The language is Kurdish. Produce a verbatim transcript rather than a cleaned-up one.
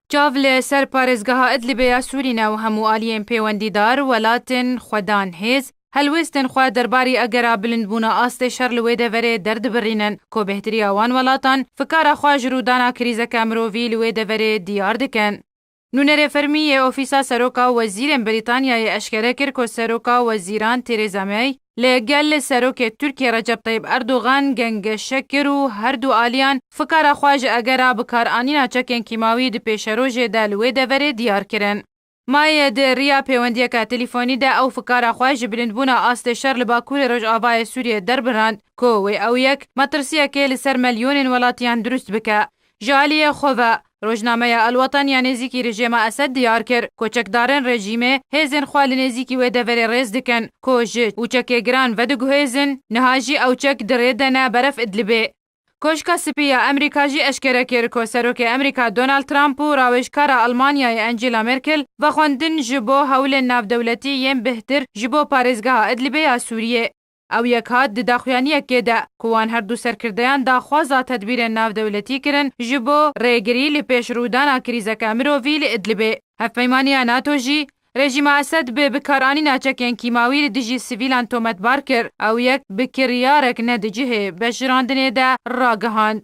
Çav li ser parêzgeha Idlibê ya Sûrî ne û hemû aliyên pêwendîdar, welatên xwedan hêz, helwêstên xwe derbarî egera bilindbûna astê şer li wê deverê derdibirînin, ku bêhtiriya wan welatan fikara xwe ji rûdana krîzeke mirovî li wê deverê diyar dikin. Nûnerê fermî yê Ofîsa Seroka Wezîrên Brîtanyayê eşkere kir ku Seroka Wezîran Theresa May li gel Serokê Tirkiyê Recep Tayyip Erdogan gengeşe kir û her du aliyan fikara xwe ji egera bikaranîna çekên kîmawî di pêşerojê de li wê deverê diyar kirin. May di riya pêwendiyeke telîfonî de ew fikara xwe ji bilindbûna astê şer li Bakurê Rojavayê Sûriyê derbirand ku wê ew yek metirsiyekê li ser milyonên welatiyan dirust bike. Ji aliyê xwe ve, rojnameya El Watan ya nêzîkî rejîma Esed diyar kir ku çekdarên rejîmê hêzên xwe li nêzîkî wê deverê rêz dikin ku ji û çekê giran vediguhêzin, niha jî ew çek di rê de ne beref Idlibê. Koşka Spî ya Amerîka jî eşkere kir ku Serokê Amerîka Donald Trump û rawêjkara Almanyayê Angela Merkel vexwendin ji bo hewlên navdewletî yên bêhtir ji bo parêzgeha Idlibê ya Sûriyê. Ew yek hat di daxuyaniyekê de ku wan her du serkirdeyan daxwaza tedbîrên navdewletî kirin ji bo rêgirî li pêş rûdana krîzeke mirovî li Idlibê. Hevpeymaniya NATO jî rejîma Esed bi bikaranîna çekên kîmawî li dijî sivîlan tometbar kir. Ew yek bi kiryarek ne di cihê beşirandinê de ragihand.